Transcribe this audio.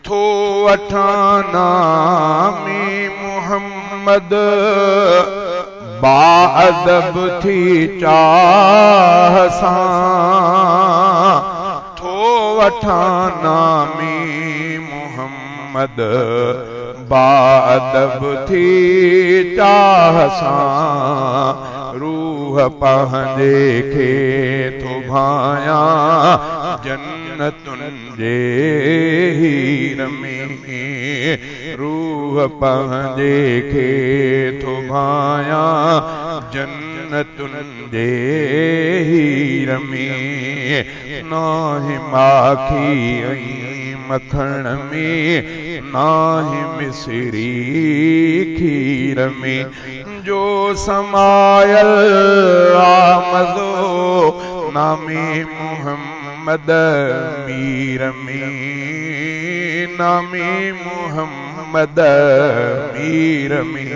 ٿو وٺان نامي محمد باادب ٿي چاهه سان، ٿو وٺان نامي محمد باادب ٿي چاهه سان، روح پنهنجي کي ٿو ڀانيان جنتن جي هير ۾، روح پنهنجي کي ٿو ڀانيان جنتن جي هير ۾، ناهي ماکي ۽ مکڻ ۾، ناهي مصري کير ۾، جو سمايل آ مزو نامي محمد مير ۾، نامي محمد مير ۾.